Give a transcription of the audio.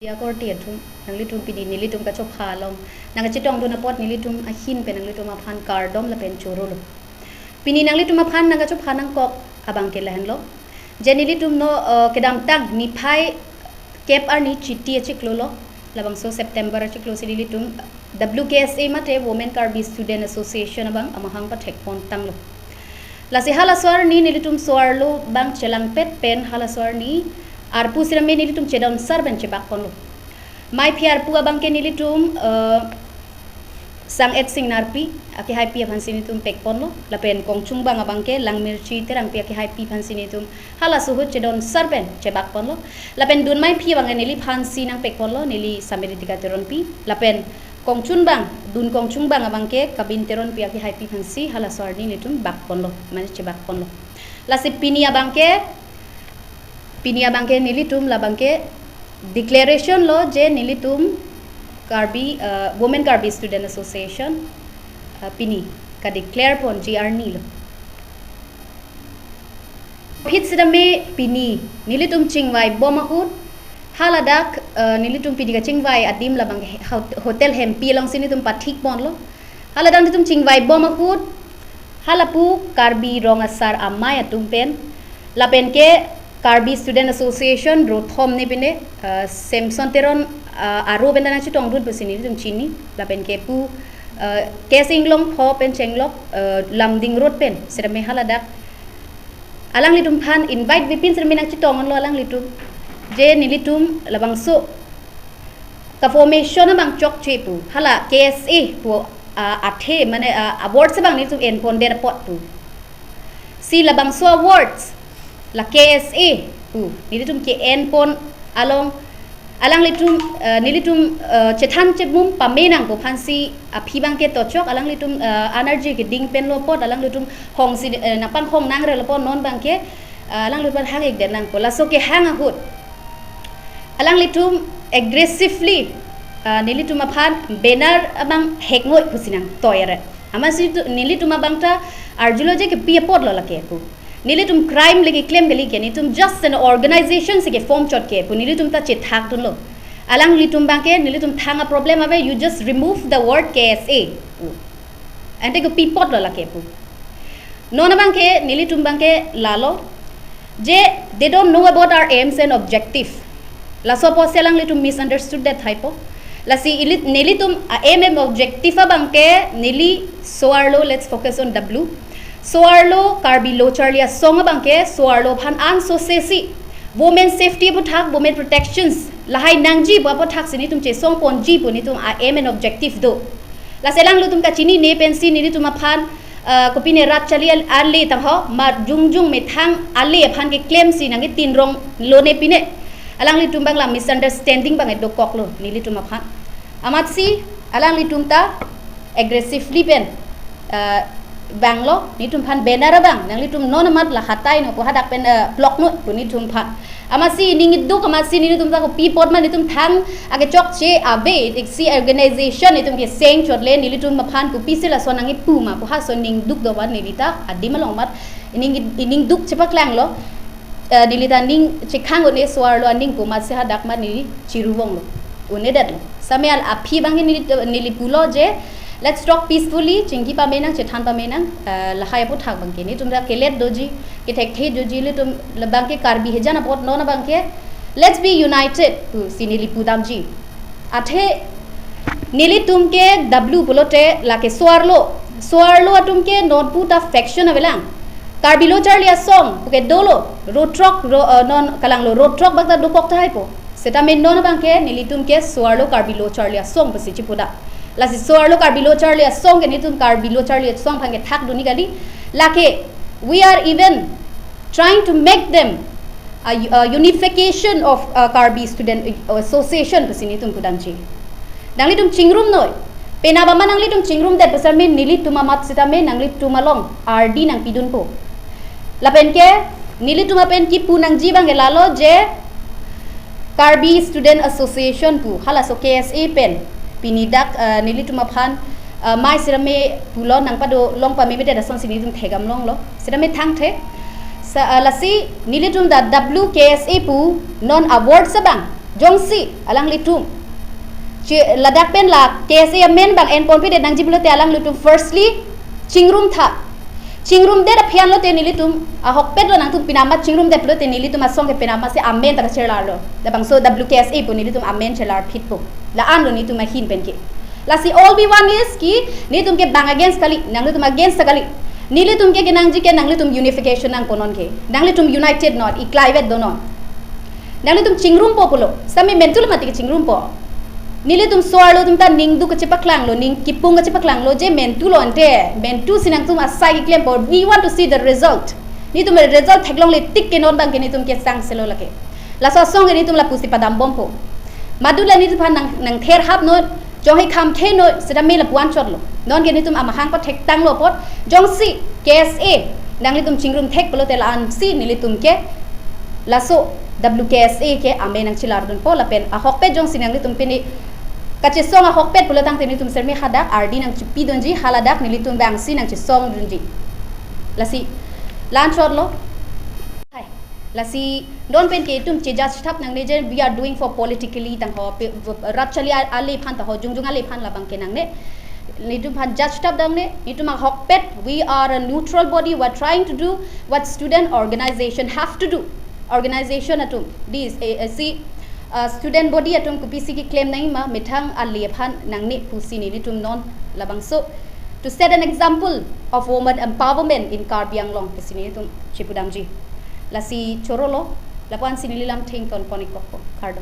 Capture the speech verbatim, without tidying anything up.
Media korte atum, nanglitum pini nelitum kachopha along nangkachetongdun apot nelitum ahin pen nanglitum aphan kardom lapen chorolo. Pini nanglitum aphan nangkachopha nangkok abangke lahenlo. Je nelitum non, eh, kedamtang niphai kep arni Chiti achiklo lo, labangso September achiklo si nelitum W K S A mate Women Karbi Student Association abang amahang pathekpon tanglo. Lasi halaso arni nelitum so-arlo abang chelangpet pen halaso arni arpu sitame nelitum chedon sar pen chebakponlo. Maiphi arpu abangke nelitum, eh, Sang-et Singnarpi akehaipi aphansi nelitum pekponlo, lapen Kongchungbang abangke Langmirchi Terangpi akehaipi aphansi nelitum halaso ahut chedon sar pen chebakponlo. Lapen dun maiphi abangke neliphansi nangpekponlo, neli Samiritika Teronpi. Lapen Kongchungbang, dun Kongchungbang abangke Kabin Teronpi akehaipi aphansi halaso arni nelitum bakponlo, mane chebakponlo. Lasi pini abangke, pini abangke nelitum labangke declaration lo je nelitum Karbi, eh, Women Karbi Student Association, eh, pini kadeclare ponji arni lo. Aphi sitame pini nelitum chingvaibom ahut, haladak, eh, nelitum pini kachingvai adim labang he-, hot-, Hotel Hempi alongsi nelitum pathikponlo. Haladak nelitum chingvaibom ahut, halapu Karbi Rong Asar Amei atum pen, lapenke Karbi Student Association rothom ne pine, eh, Samson Teron, eh, aro pen nangchetongdun pusi nelitum chini, lapenke pu, eh, K S Inglongpho pen chenglok, eh, Lumding Road pen sitame haladak alanglitum aphan invite vepin sitame nangchetonglo alanglitum. Je nelitum labangso ka-formation abang chokche pu, hala K S A pu, ah, athe mane, ah, awards abang nelitum enpondet apot pu. Si labangso awards la K S A pu nelitum ke-enpon along alanglitum, eh, nelitum, eh, chethan chemum pame nangpo aphansi aphi abangke tochok alanglitum, eh, energy keding penlo apot alanglitum hongsi, eh, nangpanghong nangrelo apot non abangke, eh, alanglitum hang-ikdet nangpo. Laso kehang ahut alanglitum aggressively, eh, nelitum aphan banner abang hekngoi pusi nangtoiret. Amatsi tu, nelitum abang ta arjulo je kepi apotlo lake pu. Nelitum crime le keklem kali ke, nelitum just an organization si ke-form chot ke pu nelitum ta chethakdunlo. Alanglitum abangke nelitum thang a-problem ave, you just remove the word K S A pu. Ante kepi apotlo lake pu. Non abangke nelitum abangke lalo je they don't know about our aims and objective. Laso apotsi alanglitum misunderstood det haipo. Lasi ili-, nelitum a-aim and objective abangke neli so-arlo, let's focus on W. So-arlo Karbi Lo Charli Asong abangke so-arlo aphan ansose si women safety aputhak, women protections lahai nangji pu aputhak si nelitum chesongponji pu nelitum a-aim and objective do. Lasi alanglitum kachinine pensi nelitum aphan, eh, kopine rat charli al-, ale tangho, ma jongjong methang ale aphan keklemsi nangketinrong lone pine. Alanglitum abang la misunderstanding abang dokoklo nelitum aphan. Amatsi alanglitum ta aggressively pen, eh, banglo, nelitum aphan banner abang nanglitum non amat la hatai no pu hadak pen, eh, plokno pu nelitum aphan. Amatsi ning iduk, amatsi nelitum ta kopi apot ma nelitum thang akechokche ave, iksi organization nelitum keseng chotle nelitum aphan kopisi lason nangkipu ma pu halaso ning duk do wan neli ta adim along amat ning, ning duk chepaklanglo. Eh, neli ta ning chekhang un-e so-arlo aning pu amatsi hadak ma neli chiruvonglo, un-edetlo. Same al aphi abang neli, neli pulo je, let's talk peacefully, chingki pame nang, chethan pame nang, eh, lahai aputhak abangke nelitum ta kelet doji, kethekthe doji, nelitum labangke Karbi hejan apot non abangke, let's be united pusi neli pudamji. Athe nelitum ke W pulote lake so-arlo, so-arlo atum ke non pu ta faction avelang. Karbi Lo Charli Asong pu ke dolo, road throk, ro-, eh, non kalanglo road throk abang ta dokok tahai po. Sitame non abangke nelitum ke so-arlo Karbi Lo Charli Asong pusi chipudam. Lasi so-arlo Karbi Lo Charli Asong ke nelitum Karbi Lo Charli Asong aphan kethakdun ni kali. Lake, we are even trying to make them a, a unification of, uh, Karbi Student Association pusi nelitum pudamji. Nanglitum chingrum noi. Penap amat nanglitum chingrumdet pusitame nelitum amat sitame nanglitum along ardi nangpidunpo. Lapenke nelitum apen kipu nangji abangke lalo je Karbi Student Association pu halaso K S A pen pini dak, eh, nelitum aphan, eh, mai sitame pulo nangpado long pamemedet asonsi nelitum thegam longlo. Sitame thangthe. Sa, eh, lasi nelitum ta W K S A pu non awards abang Jongsi alanglitum che ladak pen la K S A amen bang enponpedet nangji pulote alanglitum firstly chingrum tha. Chingrum det aphian lote nelitum ahokpet lo nangtum pinama chingrum det pulote nelitum asong ke pinama si amen ta kachelarlo. Labangso W K S A pu nelitum amen chelar phitpo. La-an lo nelitum ahin pen ke. Lasi all we want is ki nelitum ke bang against kali, nanglitum against kali. Nelitum ke kenangji ke nanglitum unification nangpo non ke. Nanglitum united not, iklaivet do non. Nanglitum chingrumpo pulo. Sami mentu lo mati ke chingrumpo. Nelitum so-arlo atum ta ningduk kachepaklanglo, ning kipung kachepaklanglo, je mentu lo ante, mentu si nangtum asai keklempo. We want to see the result. Nelitum result theklongle tik ke non bang ke nelitum ke sangselo lake. Laso asong ke nelitum lapusi padambompo. Madula nelitum aphan nang, nangther hap non, jonghe kham the non, seta me lapu-an chotlo. Non ke nelitum amahang pathektanglo apot, jongsi K S A nanglitum chingrum thek pulote la-an si nelitum ke laso W K S A ke amen nangchelardunpo lapen ahokpet jongsi nanglitum pini kachesong ahokpet pulo tangte nelitum serme hadak ardi nangchipidunji, haladak nelitum bang si nangchesongdunji. Lasi la-an chotlo. Hai. Lasi non pen ke itum che judge thap nangne je we are doing for politically tangho, pe, rat chali a-, ale aphan tangho, jongjong ale aphan labang ke nangne. Nelitum aphan judge thap nangne, nelitum ahokpet, we are a neutral body, we are trying to do what student organization have to do. Organization atum, this, eh, eh, si, uh, student body atum kopisi keklem nangji ma, methang ale aphan nangne pusi nelitum non labangso to set an example of woman empowerment in Karbi Anglong pusi nelitum chepudamji. Lasi chorolo, lapu-an si neli lam thengton pon-ik kokpo, kardom.